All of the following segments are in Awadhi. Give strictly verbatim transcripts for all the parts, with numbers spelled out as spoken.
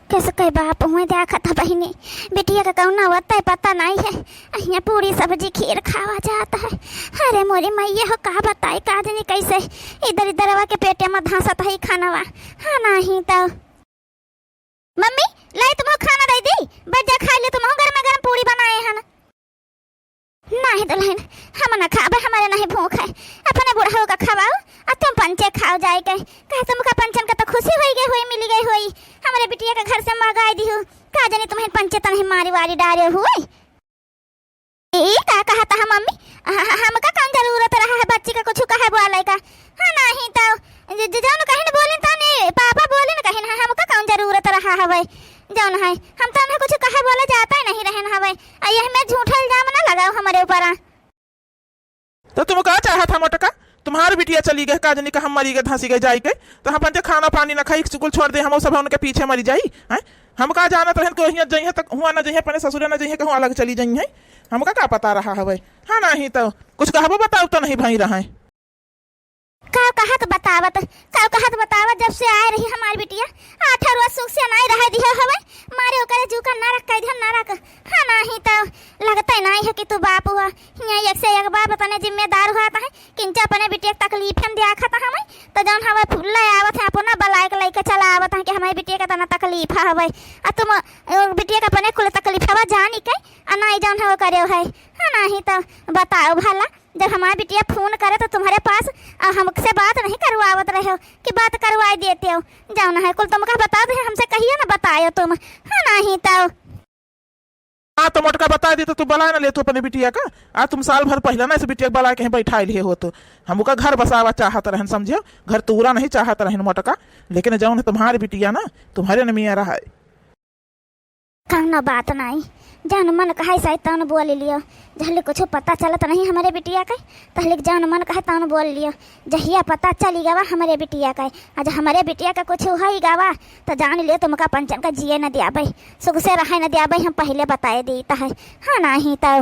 कैसे कहे बाप हुए देखत ह बहिनी, बिटिया का कौनो अवतै पता नाहीं है। अहिया पूरी सब्जी खीर खावा जात है। अरे मोरी मैया हो, का बताई, का जानी कैसे इधर इधरवा के पेटे में धंसत है खानवा। हाँ, नाहीं तो। मम्मी, लाई तुमहू खाना दे दी, बैठ जा खा ले, तुमहू गरमा गरम पूरी बनाए हन। नाहीं दुलहिन, हम न खाबे, हमरे नाहीं भूख है। अपने बुढ़ऊ का खवाओ, अउ तुम पंचे खाओ जाइके। कहे तुमका पंचन का तो खुशी होई गई होई, मिली गई होई। हमरे बिटिया के घर से मगाई दिहू। का जानी तुम्हें पंचे तो नहीं मारी वारी डारे हुए। ई का कहत ह मम्मी? ह-, ह-, हमका कौन जरूरत रहा है बच्ची का कुछ कहे बोले का? हाँ, नाहीं तो ज-, ज-, जौन कहिन बोलिन तौन पापा बोलिन कहिन ह, हमका कौन जरूरत रहा हवै? जौन है, हम तो उन्हें कुछ कहे बोले जाता ही नहीं रहन हवै। अउ यह में झूठा इल्जाम न लगाओ हमरे ऊपर। तो तुम का चाहत ह मोटका? तुम्हार बिटिया चली गए, का जानी कहाँ मरी गए, धंसी गए जाइके। तो हम पंचे खाना पानी न खाई, स्कूल छोड़ दे, हम सब उनके पीछे मरी जाई, हैं? हम का जानत रहन कि हियाँ जइहें तक हुआँ न जइहें, अपने ससुरे न जइहें, कहूँ अलग चली जइहें। हमका का पता रहा हवै? हाँ, नाहीं तो कुछ कहबो बताओ तो नहीं भई रहा है। का कहत बतावत, का कहत बतावत, जब से आए रही हमार बिटिया, आठ रोज सुख से नाहीं रहे दिहे हवै, मारे ओकरे जू का नरक कह दिहे नरक। हाँ, नाहीं तो लगते नाहीं है कि तू बाप हुआ, हियाँ एक से एक बाप अपने जिम्मेदार हुआ है, किंचा अपने बिटिया के तकलीफ हम दिया खाता हमें, तो जौन हमें फुल्ला आवत है, अपना बलाय के लइके चला आवत है कि हमारी बिटिया के तना तकलीफ हवै। आ तुम, अ, बिटिया के अपने कुल तकलीफ हवा जानी के, आ नाहीं जौन हवा करे है। हाँ, नाहीं तो बताओ भला, जब हमार बिटिया फोन करे तो तुम्हरे पास, आ, हमसे बात नहीं करवावत रहे हो कि बात करवाई देते हो। जौन है कुल तुमका बता दे, हमसे कहियो न बतायो तुम। हाँ, नाहीं तो। हाँ, तो मोटका बता दी तो तू बलाय न लेतू अपने बिटिया का। आ तुम साल भर पहिला न ऐसे बिटिया के बलाय कहीं बैठाइ लिहे होतू। हम ओका घर बसावा चाहत रहन, समझियो, घर तूरा नहीं चाहत रहन मोटका। लेकिन जौन है तुम्हारी बिटिया न, तुम्हरे न मियाँ रहा है। कौनो बात नाहीं, जौन मन कहे सही तौन बोल लियो। जहले कुछ पता चलत नहीं हमरे बिटिया के, तहले जौन मन कहे तौन बोल लियो। जहिया पता चली गवा हमरे बिटिया के, आज हमरे बिटिया के कुछ होई गवा, तो जान लियो तुमका पंचन का जिए न दियाबे, सुख से रहे न दियाबे, हम पहिले बताए देत है। हाँ, नाहीं तो।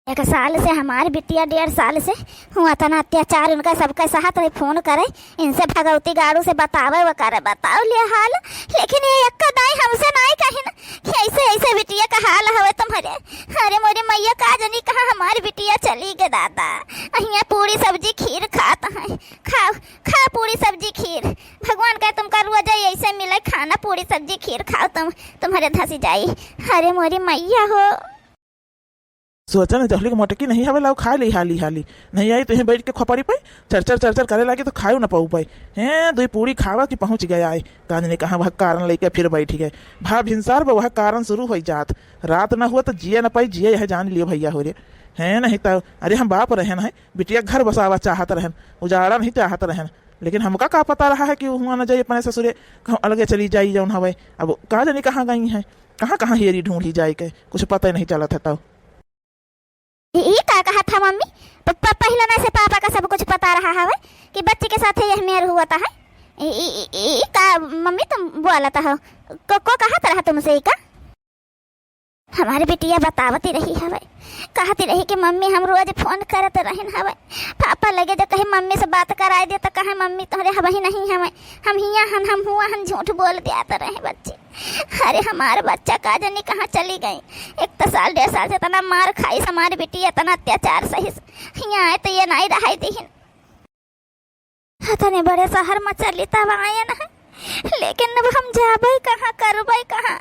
एक साल से हमार बिटिया, डेढ़ साल से हुआ तना अत्याचार, उनका सबका सहत रही, फोन करे, इनसे भगवती गाड़ू से बतावे, वो करे, बताओ ले हाल। लेकिन ये एक दाई हमसे नाहीं कहिन कि ऐसे, ऐसे बिटिया का हाल हवे तुम्हरे। अरे मोरी मैया, का जानी कहाँ हमार बिटिया चली गए दादा। अहिया पूरी सब्जी खीर खात है, खाओ, खाओ पूरी सब्जी खीर। भगवान कहे तुमका रोज ऐसे मिले खाना, पूरी सब्जी खीर खाओ तुम, तुम्हरे धंसी जाई। अरे मोरी मैया हो। सोचा न, जहली के मोटकी नहीं हवे, लाओ खा ली हाली हाली। नहीं आई तो यहीं बैठ के खोपड़ी पे चर चर चर चर करे लागी तो खायो न पाऊ पाई। हैं, दुई पूरी खावा कि पहुँच गया आए। का जाने कहाँ वह कारण लेके फिर बैठ गए। भा भिनसार बा वह कारण शुरू होई जात। रात न हुआ तो जिया न पाई, जिया यह जान लियो भैया हो रे। हैं, नहीं तो, अरे हम बाप रहन है, बिटिया घर बसावा चाहत रहन, उजाड़ा नहीं चाहत रहन। लेकिन हमका का पता रहा है कि हुआ न जाई अपने ससुरे, कहूँ अलगे चली जाई जौन हवे। अब का जानी कहाँ गई हैं, कहाँ कहाँ हेरी ढूंढी जाई के, कुछ पता ही नहीं चलत है तब। ई, ई का कहत ह मम्मी? प-, प-, पहिला ना से पापा का सब कुछ पता रहा हवे कि बच्ची के साथे यह मेर हुआ था है। ई, ई, ई, ई का मम्मी तुम बोलत हो? को, को कहत रहा तुमसे ई का? हमार बिटिया बतावती रही हवे, कहती रही कि मम्मी हम रोज फोन करत रहन हवे, पापा लगे जो कहीं मम्मी से बात कराए दे तो कहे मम्मी तोहरे हवही नहीं हवे, हम हिया हन, हम हुआ हन, झूठ बोल दिया तो रहे बच्ची। अरे हमार बच्चा का जानी कहाँ चली गई। एक तो साल डेढ़ साल से इतना मार खाइस हमार बिटिया, इतना अत्याचार सहिस, हियाँ आए तो ये नाई रहाई दीहिन। इतने बड़े शहर में चली तब आयन है, लेकिन अब हम जाबे कहाँ, करबे कहाँ?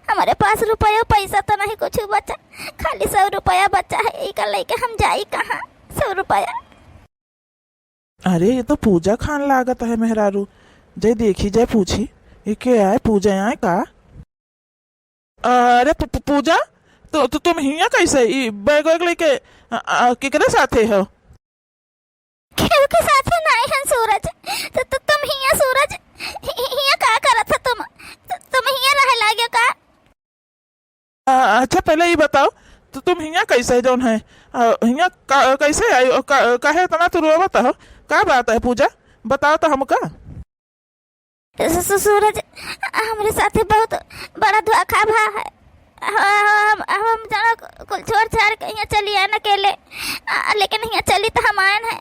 हमारे पास रुपयो पैसा तो नहीं कुछ बचा, खाली सौ रुपया बचा है, इका लेके हम जाई कहाँ? सौ रुपया। अरे, ये तो पूजा खान लागत है मेहरारू। जय देखी, जय पूछी, ये के आए, पूजा आए का? अरे पू-, पू-, पूजा, तो, तो तुम हियाँ कैसे? ई बैग वैग लेके, अ, अ, केकरे साथे हो? केहू के साथे नाई हन सूरज। तो, तो तुम हियाँ सूरज, हि-, हि-, हियाँ का करत हो तुम? तु-, तुम हियाँ रहे लाग्यो का? अ, अच्छा, पहले ई बताओ, तो तुम हियाँ कैसे जौन है? अ, हियाँ का, कैसे आई? अ, का, काहे इतना तू रोवत हो? का बात है पूजा? बताओ तो हमका। सु-, सु-, सूरज, हमरे साथे बहुत बड़ा धोखा भा है। हम, हम, हम जानो कुल छोड़ छाड़ के हियाँ चली आयन अकेले, आ, लेकिन हियाँ चली तो हम आयन है।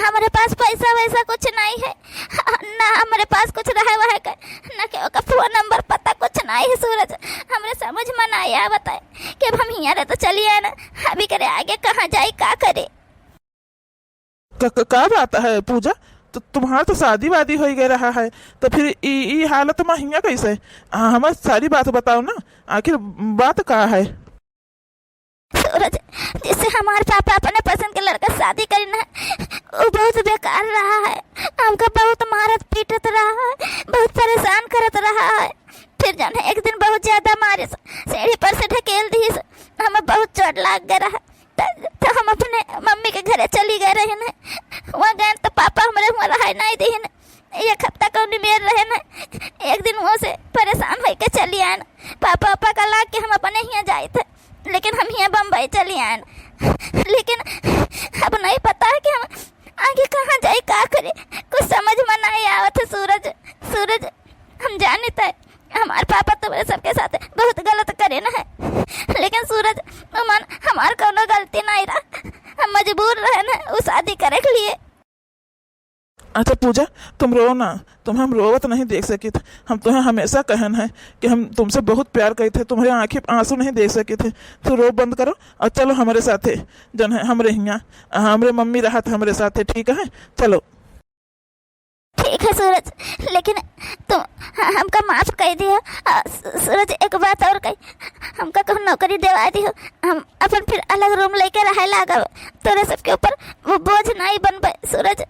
हमरे पास पैसा वैसा कुछ नहीं है, ना हमरे पास कुछ रहे वहे के, ना केहू का फोन नंबर पता। क्या बताए कि अब हम हियाँ रहे तो चली आए ना, अभी करे आगे कहाँ जाई, का करे। क-, क-, का बात है पूजा? तो तुम्हार तो शादी वादी होइ गए रहा है, तो फिर ई, ई हालत मा हियाँ कैसे? आ, हमें सारी बात बताओ ना, आखिर बात का है? सूरज, जिससे हमार पापा अपने पसंद के लड़का शादी करी ना, वो बहुत बेकार रहा है। हमका बहुत मारत पीटत रहा है, बहुत परेशान करत रहा है। फिर जौन है एक दिन बहुत ज्यादा मारे, सीढ़ी पर से ढकेल दिहिस, हमें बहुत चोट लाग गए रहा। त, त हम अपने मम्मी के घरे चली गए रहे न। वहाँ गए तो पापा हमरे वहाँ रहाई नहीं दिहिन। एक हफ्ता कौनी मेर रहे न। एक दिन वहाँ से परेशान होके चली आए न। पापा, पापा का लाग के हम अपने हियाँ जाइत है, लेकिन हम हियाँ बम्बई चली आए न। लेकिन अब नहीं पता है कि हम आगे कहाँ जाई, का करी, कुछ समझ में नहीं आवत है। सूरज, सूरज, हम जानित है हमार पापा तुम्हरे सबके साथ बहुत गलत करे न है, लेकिन सूरज, उमन हमार कौनो गलती नहीं रहा, हम मजबूर रहे न उ शादी करे के लिए। अच्छा पूजा, तुम रो ना, तुम्हें हम रोवत नहीं देख सकित। हम तुम्हें हमेशा कहन है कि हम तुमसे बहुत प्यार करित है, तुम्हरे आँखी पे आँसू नहीं देख सकित है। तो रो बंद करो और चलो हमरे साथे, जौन है हमरे हियाँ, हमरे मम्मी रहत हमरे साथे, ठीक है? चलो। ठीक है सूरज, लेकिन तुम ह-, हमका माफ कर दिया। अ, सू-, सूरज, एक बात और कही, हमका कहूँ नौकरी देवा दियो, हम अपन फिर अलग रूम लेके रहे लागब, तोरे सबके ऊपर वो बोझ नहीं बनबे सूरज।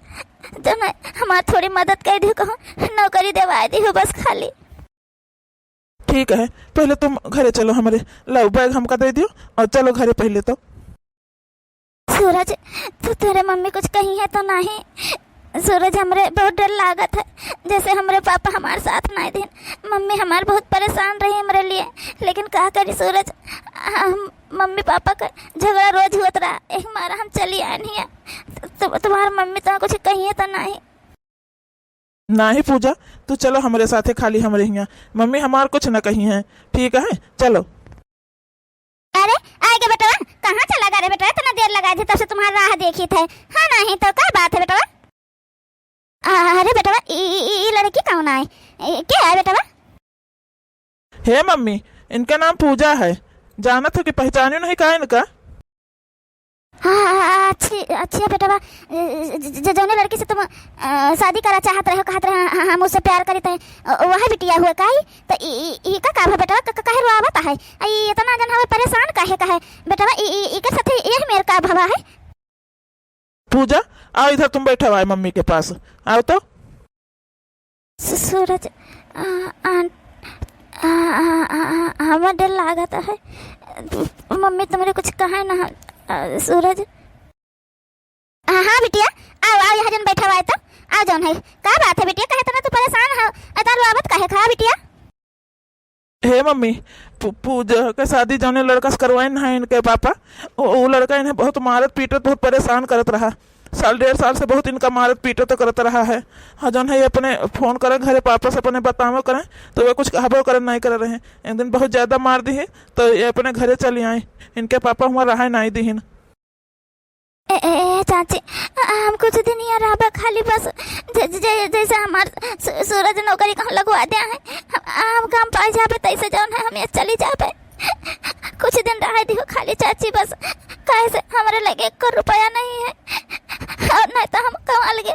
जौन है हमार थोड़ी मदद कर दियो, कहूँ नौकरी देवा दियो बस खाली। ठीक है, पहले तुम घरे चलो हमरे, लाओ बैग हमका दे दियो और चलो घरे पहले तो। सूरज, तू, तोरे मम्मी कुछ कही है तो नहीं? सूरज, हमरे बहुत डर लागत है, जैसे हमरे पापा हमार साथ नहीं देन। मम्मी हमार बहुत परेशान रही हमरे लिए, लेकिन का करी सूरज, हम मम्मी पापा का झगड़ा रोज होत रहा, एक मारा हम चली आए नहीं है। तु-, तुम्हार मम्मी तो कुछ कही है तो नहीं? नाही पूजा, तू चलो हमरे साथे खाली हमरे हियाँ। मम्मी हमार कुछ न कही हैं, ठीक है, चलो। अरे, आए गे बेटवा, कहाँ चला गा रे बेटवा? इतना देर लगा दे, तब से तुम्हार राह देखित है। हाँ, नाही तो का बात है बेटवा? आ, अरे बेटवा, ई, ई, ई, ई लड़की कौन आए? ई, के आए बेटवा? हे मम्मी, इनका नाम पूजा है। जानत हो कि पहचान्यो नहीं का इनका? हाँ, हाँ, हाँ, अच्छी, अच्छी है बेटवा। ज-, ज-, ज-, जौने लड़की से तुम, अ, शादी करा चाहत रहे हो, कहत रहे, "हाँ, हम उससे प्यार करित है", अ, वह बिटिया हुआ काई? त ई, ई, ई का, का भा बेटवा, क-, क-, काहे रोआवत है? आ, ई इतना जन हमें परेशान काहे का है? बेटवा, ई, ई, ई के साथे यह मेर का भवा है? पूजा, आओ इधर, तुम बैठो आए मम्मी के पास, आओ तो। सू-, सूरज, आ, आ, आ, हमें डर लागत है। मम्मी तुम्हरे कुछ कहे ना, आ, सूरज। हाँ, हाँ बिटिया, आओ, आओ, यहाँ जन बैठा हुआ है तो, आओ जौन है। का बात है बिटिया, काहे इतना तू परेशान हो? इतना रोआवत काहे खा बिटिया? हे मम्मी, पू-, पूजा के शादी जौने लड़का से करवाइन है इनके पापा, उ, उ लड़का इन्हें बहुत मारत पीटत, बहुत परेशान करत रहा। साल डेढ़ साल से बहुत इनका मारत पीटत करत रहा है। हाँ, जौन है ये अपने फोन करे घरे पापा से, अपने बतावो करें, तो वे कुछ कहबो करे नहीं करे रहे। एक दिन बहुत ज्यादा मार दिहे, तो ये अपने घरे चली आई। इनके पापा हुआ रहा नहीं दिहिन। ए, ए, ए, चाची, आ, हम कुछ दिन यहाँ रहबा खाली बस, ज-, ज-, ज-, जैसे हमार सू-, सूरज नौकरी कहूँ लगवा दे है, हम, आ, हम काम पाई जाबे, तैसे जौन है हम ये चली जाबे। कुछ दिन रह दियो खाली चाची बस, काहे से हमारे लगे एको रुपया नहीं है, और नहीं तो हम कहूँ अलगे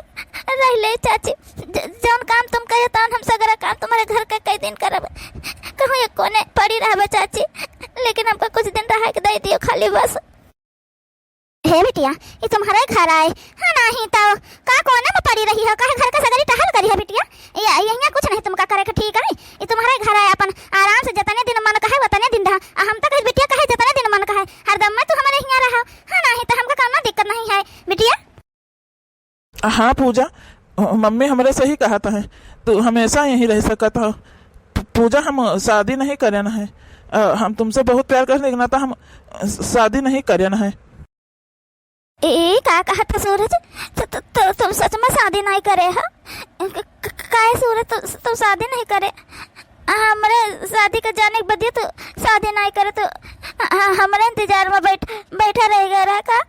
रह ले चाची। ज-, जौन काम तुम कहे तौन हम सगरा काम तुम्हारे घर के कई दिन करब, कहूँ ये कोने पड़ी रहबे चाची, लेकिन हमका कुछ दिन रह के दे दियो खाली बस। हे बिटिया, ई तुम्हरे घर आए? हाँ, नाही तो का कोने में पड़ी रही हो? काहे घर का सगरी टहल करी है बिटिया? ये, ये यहाँ कुछ नहीं तुमका करे के ठीक है। ई तुम्हरे घर आए, अपन आराम से जतने दिन मन कहे वतने दिन रहा। आ हम तो कहे बिटिया कहे जतने दिन मन कहे, हरदम में तू हमारे यहाँ रहो। हाँ, नाही तो हमका कौनो दिक्कत नहीं है बिटिया। हाँ पूजा, मम्मी हमरे सही कहत है, तू हमेशा यहीं रह सकत हो। पू-, पूजा, हम शादी नहीं करन है। अ, हम तुमसे बहुत प्यार करने के नाता हम शादी नहीं करन है। ए, का कहत है सूरज? तु, तु, तु, तुम सच में शादी नहीं करे हो? क-, क-, काहे सूरज, तु, तुम शादी नहीं करे? हमरे शादी का जाने के बदिया तू शादी नहीं करे, तू ह-, ह-, हमरे इंतजार में बैठ, बैठा रह गया रहा का?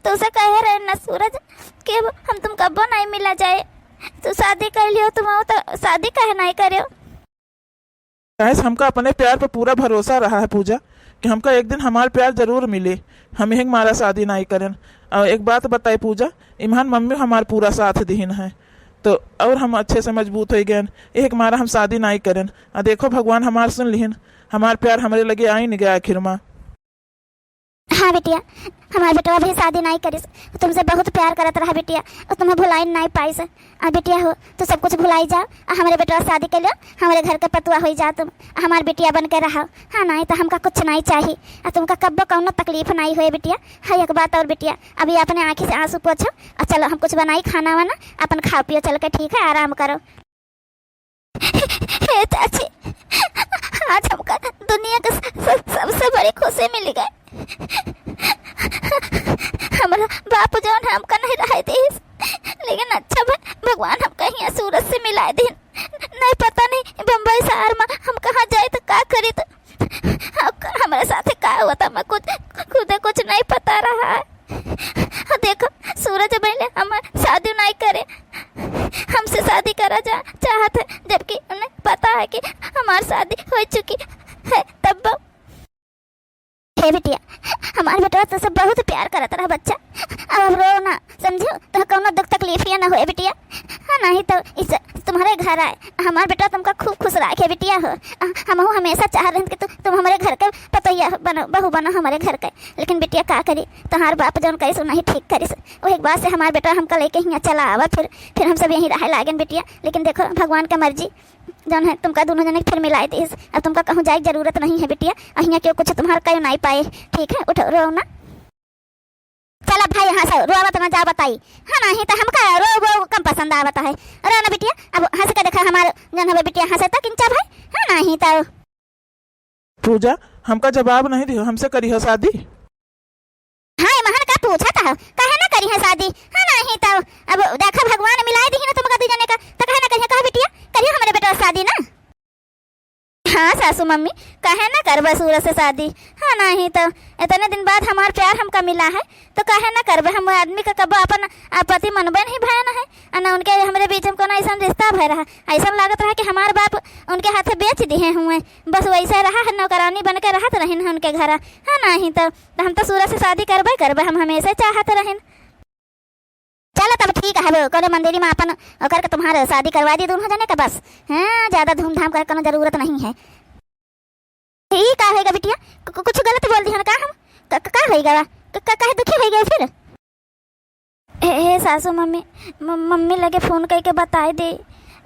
तुझसे कहे रहे ना सूरज कि अब हम तुम कब्बो नहीं मिला जाए। तू शादी कर लियो, तुम हो तो शादी काहे नहीं करियो? काहे से हमका अपने प्यार पे पूरा भरोसा रहा है पूजा, कि हमका एक दिन हमार प्यार जरूर मिले, हम यही मारा शादी नाई करेन। और एक बात बताई पूजा, इम्हन मम्मी हमार पूरा साथ दिहिन है, तो और हम अच्छे से मजबूत होइ गएन, यही मारा हम शादी नाई करेन। आ देखो भगवान हमार सुन लिहिन, हमार प्यार हमरे लगे आइन गए आखिर मा। हाँ बिटिया, हमार बेटवा भी शादी नाई करिस, तुमसे बहुत प्यार करत रहा बिटिया, और तुम्हें भुलाइन नाई पाइस। आ बिटिया हो, तू सब कुछ भुलाई जाओ, आ हमरे बेटवा शादी कर लो, हमरे घर के पतुआ होई जाओ तुम, आ हमार बिटिया बन के रहो। हाँ, नाई तो हमका कुछ नाई चाही, आ तुमका कब्बो कौनो तकलीफ नाई होए बिटिया। हाँ, एक बात और बिटिया, अभी अपने आँखी से आंसू पोछो, आ चलो हम कुछ बनाई खाना वाना, अपन खाओ पियो चल के, ठीक है, आराम करो। हे चाची, आज हमका दुनिया के स-, स-, सबसे बड़ी खुशी मिल गई। हमारा बाप जौन हमका नहीं रहे दीस, लेकिन अच्छा भा-, भगवान हमका हियाँ सूरज से मिलाए दीन। नहीं पता नहीं बम्बई शहर मा हम कहाँ जाइत, का करित। हमरे साथे का होता, मैं कुछ, खुदे कुछ नहीं पता रहा है। देखो, सूरज पहले हमार शादी नहीं करे, हमसे शादी करा जा, चाहत है, जबकि उन्हें पता है कि हमार शादी हो चुकी है। तब हे बिटिया, हमार बेटवा तो सब बहुत प्यार करत रहा बच्चा, अब, अब रो ना, समझो, तो कौनो दुख तकलीफ या ना होए बिटिया। हाँ, नहीं तो इस तुम्हारे घर आए, हमार बेटवा तुमका खूब खुश रखे बिटिया हो। आ, हमहू हमेशा चाह रहे कि तू, तुम हमारे घर के पतोहिया बनो, बहू बनो हमारे घर के। लेकिन बिटिया का करी, तोहार बाप जौन करिस, उ नहीं ठीक करिस। वही बात से हमार बेटा हमका लेके हियाँ चला आवा, फिर, फिर हम सब यहीं रहे लागेन बिटिया। लेकिन देखो, भगवान का मर्जी जौन है, तुमका दोनों जने के फिर मिलाई दीस। अब तुमका कहूँ जाए के जरूरत नहीं है बिटिया, अहियाँ क्यों कुछ तुम्हार कयो नहीं पाए। ठीक है, उठो, रो ना। चला भाई, यहाँ से रोवत ना जा बताई। हाँ, नहीं तो हमका रो, रो कम पसंद आवत है। रो ना बिटिया, अब हंस के देखा हमार जौन हवे बिटिया, हंसे तो किंचा भाई। हाँ, नहीं तो पूजा, हमका जवाब नहीं दिहो, हमसे करिहो शादी। हाँ, ए महन का पूछत हो, काहे ना करिहे शादी? हाँ, नहीं तो अब देखा भगवान मिलाई दिहिन तुमका दू जने का, तो काहे ना करिहे, कहा बिटिया, करिहो हमरे बेटवा शादी ना। हाँ सासू मम्मी, काहे ना करबे सूरज से शादी? हाँ, नहीं तो इतने दिन बाद हमार प्यार हमका मिला है, तो काहे ना करबे? हम आदमी का कबो अपन, आ, पति मनबे नहीं भयन है, आ ना उनके हमरे बीच में कोनो ऐसन रिश्ता भय रहा, ऐसन लागत रहा कि हमार बाप उनके हाथे बेच दिहे हुए, बस वैसे रहा है, नौकरानी बन के रहत रहिन है उनके घरा। हाँ, नहीं तो, तो हम तो सूरज से शादी करबे करबे, हम हमेशा चाहत रहिन। चलो तब ठीक है, वो कोनो मंदिरी में अपन ओकर के तुम्हार शादी करवा दी दोनों जने के बस। हाँ, ज्यादा धूमधाम करे कोनो जरूरत नहीं है। ई का होइगा बिटिया? कु-, कु-, कुछ गलत बोल दिहन का हम? क-, क-, का होइगा? क-, क-, काहे दुखी होइगा फिर? ए, ए, सासू मम्मी, म-, मम्मी लगे फोन करके बताए दे।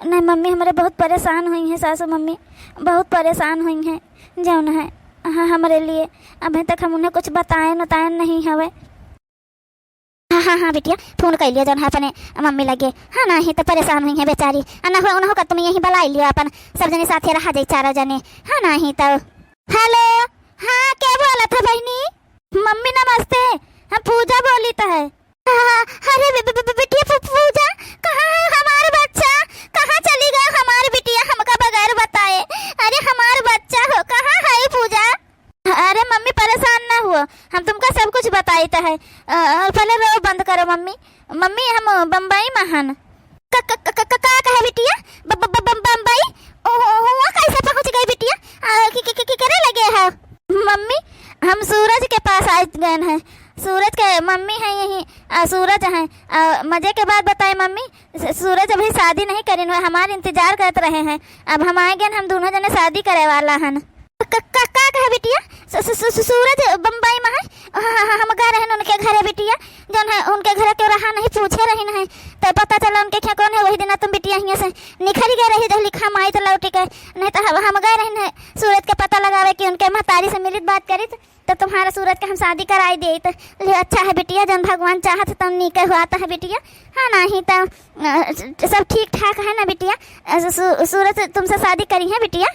नहीं, मम्मी हमरे बहुत परेशान हुई हैं, सासू मम्मी बहुत परेशान हुई हैं, जौन है, हाँ, हमरे लिए। अभी तक हम उन्हें कुछ बताए नताए नहीं हवे। हाँ, हाँ, हाँ, बिटिया, फोन कर लियो जौन है अपने मम्मी लगे। हाँ, नहीं तो परेशान हुई है बेचारी। आ, ना हो, ना हो, का तुम यहीं बुलाई लियो अपन, सब जने साथे रहा जाई, चारों जने। हाँ, नहीं तो। हेलो, हाँ, के बोलत है बहिनी? मम्मी नमस्ते, हम पूजा बोलित है। हाँ, अरे बे-, बे-, बे-, बिटिया पू-, पूजा, कहाँ है हमार बच्चा? कहाँ चली गए हमार बिटिया हमका बगैर बताए? अरे हमार बच्चा हो, कहाँ है पूजा? अरे मम्मी, परेशान ना हुओ, हम तुमका सब कुछ बताइत है। अ, और पहले रो बंद करो मम्मी। मम्मी, हम बम्बई में हन। क-, क-, क-, क-, का कहे बिटिया? ब-, ब-, ब-, ब-, बम्बई? ओ, ओ, हुआ कैसे पहुँच गई बिटिया? आ, कि, कि, कि, कि करे लगे है? मम्मी, हम सूरज के पास आ गए हैं। सूरज के मम्मी है यहीं, आ, सूरज है। आ, मजे के बात बताए मम्मी, स-, सूरज अभी शादी नहीं करिन हुए, हमार इंतजार करत रहे हैं। अब हम आए गए, हम दोनों जने शादी करे वाला हन। क-, क-, का कहे बिटिया? सु-, सु-, सु-, सु-, सूरज बम्बई में है। हाँ, हाँ, हाँ, हम गए रहन उनके घरे बिटिया, जौन है उनके घरे क्यों रहा नहीं, पूछे रही नहीं, तो पता चला उनके क्या कौन है। वही दिन तुम बिटिया हियाँ से निखर गए रही, तो लिखा माई तो लौट के, नहीं तो हम, हम गए रहन है सूरज के पता लगावे कि उनके महतारी से मिलित बात करित। तो तुम्हारा सूरज के हम शादी कराई देइत। ले अच्छा है बिटिया, जौन भगवान चाहत तौन नीके हुआ तो है बिटिया। हाँ, नहीं तो, अ, सब ठीक ठाक है ना बिटिया? अ, सू-, सूरज तुमसे शादी करी है बिटिया?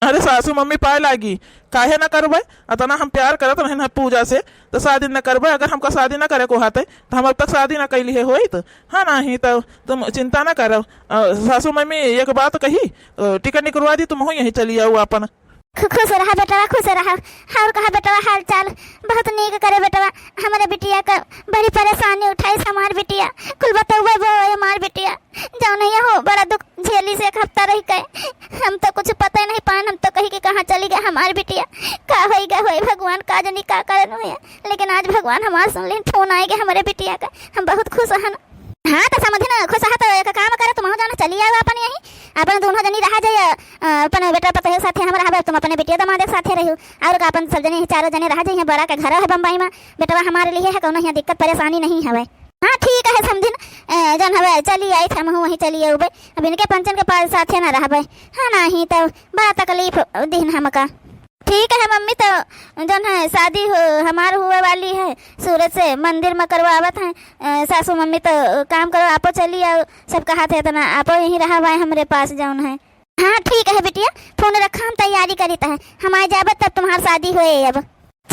अरे सासू मम्मी पाए लागी, काहे ना करबे? अतना हम प्यार करत रहन है पूजा से, तो शादी न करबे। अगर हमका शादी न करे को हाथे, तो हम अब तक शादी न कैली है होइत। हाँ, नहीं तो तुम चिंता न करो। अ, सासू मम्मी एक बात कही, अ, टिकट निकलवा दी, तुम हो यहीं चली आओ अपन। खु-, खुश रहा बेटवा, खुश रहा। और कहा बेटवा हाल चाल? बहुत नीक करे बेटवा, हमरे बिटिया का बड़ी परेशानी उठाई हमार बिटिया, कुल बतौबे वो हमार बिटिया, जौन है हो बड़ा दुख झेली से एक हफ्ता रह के। हम तो कुछ पता ही नहीं पान, हम तो कही कि कहाँ चली गए हमार बिटिया? का होई गए होई भगवान, का जानी का कारण होई। लेकिन आज भगवान हमार सुन लेन, फोन आए गए हमरे बिटिया का, हम बहुत खुश हन। हाँ, तो समझी ना, खुश है तो एक काम करे, तुम जौन है चली आओ अपन यहीं, अपन दोनों जनी रहा जाइए, अ, अपन बेटा पतोह साथे हम रहबे, तुम अपने बिटिया दामाद के साथे रहियो, और का अपन सब जने चारों जने रहा जाइए, बड़ा के घर है बम्बई में, बेटवा हमारे लिए है, कौनो यहाँ दिक्कत परेशानी नहीं हवे। हाँ, ठीक है समधिन, अ, जौन हवे चली आई थे, हमहूँ वहीं चली आउबे, अब इनके पंचन के पास साथे ना रहबे, हाँ, नहीं तो बड़ा तकलीफ दिन हमका। ठीक है मम्मी, तो जौन है शादी हो, हमार हुए वाली है, सूरज से मंदिर में करवावत हैं। अ, सासू मम्मी तो काम करो, आपो चली आओ, सब कहा थे इतना, आपो यहीं रहा हुआ है हमरे पास जौन है। हाँ ठीक है बिटिया, फोन रखा, हम तैयारी करीत है, हम आ जाबे तब तुम्हार शादी होए अब।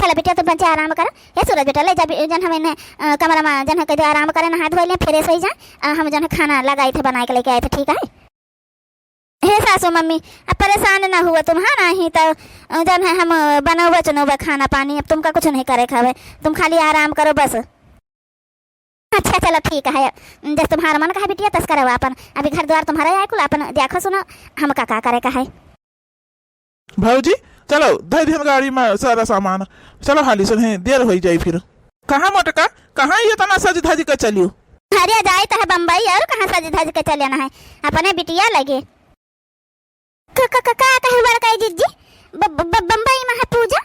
चला बिटिया, तुम पंचे आराम करो। ए सूरज बेटा, ले जा बि-, जौन हम इन्हें, अ, कमरा में जौन है कह दो आराम करे, नहा धोए ले, फ्रेश हो जाए, अ, हम जौन है खाना लगाई थे, बनाए के लेके आए थे, ठीक है? हे सासू मम्मी, अब परेशान ना हुआ तुम, हाँ, नहीं तो, अ, जौन है हम, अ, बनौबे चुनौबे खाना पानी, अब तुमका कुछ नहीं करे खावे, तुम खाली आराम करो बस। अच्छा चलो ठीक है, जस तुम्हार मन कहे बिटिया तस करो अपन, अभी घर द्वार तुम्हारा है कुल, अपन देखो सुनो हमका का करे का है। भौजी, चलो धर दिहन गाड़ी में सारा सामान, चलो हाली से, नहीं देर होई जाई फिर। कहाँ मोटका, कहाँ ये तना सज धज के चलियो? अरे जाई तो है बम्बई, और कहाँ सज धज के चले ना है, अपने बिटिया लगे। क-, क-, क-, का कहे बड़काई जिज्जी? ब-, ब-, ब-, बम्बई में है पूजा?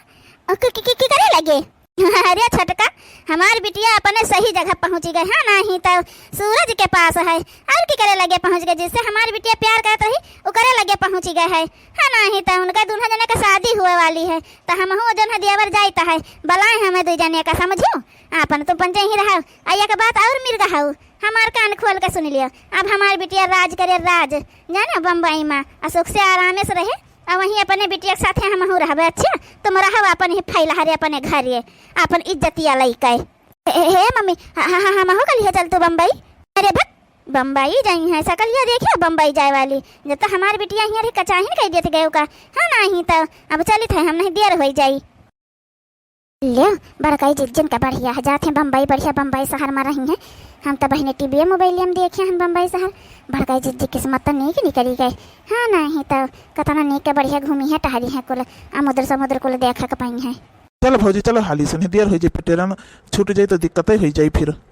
अ, क-, क-, क-, की करे लगे? अरे छोटका, हमार बिटिया अपने सही जगह पहुँची गए, हाँ, नहीं तो सूरज के पास है, और की करे लगे पहुँच गए, जिससे हमार बिटिया प्यार करत रही, ओकरे लगे पहुँची गए है, हाँ, नहीं तो उनका दुल्हा जने का शादी हुए वाली है, तो हमहू जौन है देवर जाइत है, बुलाए हमें दू जने का, समझियो, आपन तुम पंचे ही रहो, आ एक बात और मिर्गा हऊ, हमार कान खोल के सुन लियो, अब हमार बिटिया राज करे राज, जानो बम्बई में, आ सुख से आरामे से रहे, आ वहीं अपने बिटिया के साथे हमहू रहबे, अच्छा? तुम रहो अपन ही फैलहरे अपने घरे, अपन इज्जतिया लइके। ए, ए, हे मम्मी, ह-, ह-, ह-, हमहू के लिए चल तू बम्बई? अरे भक, बम्बई जाई है, सकलिया देखियो बम्बई जाए वाली, जब तो हमार बिटिया हियाँ रही कचाहिन कह देत गए का, हाँ नहीं तो, अब चलित है, हम नहीं देर होई जाई। ले, बड़काई जिज्जन का बढ़िया है, जात हैं बम्बई, बढ़िया बम्बई शहर में रही हैं। हम तो बहिने टीवीए मोबाइल में देखे हैं बम्बई शहर। बड़काई जिज्जी किस्मत तो नीक निकली गए। हाँ, नहीं तो कतना नीक के बढ़िया घूमी है, टहरी है कुल, आ समुद्र समुद्र कुल देखे के पाई है। चलो भौजी, चलो हाली से, नहीं देर हो जाई, फिर ट्रेन छूट जाई तो दिक्कत हो जाई फिर।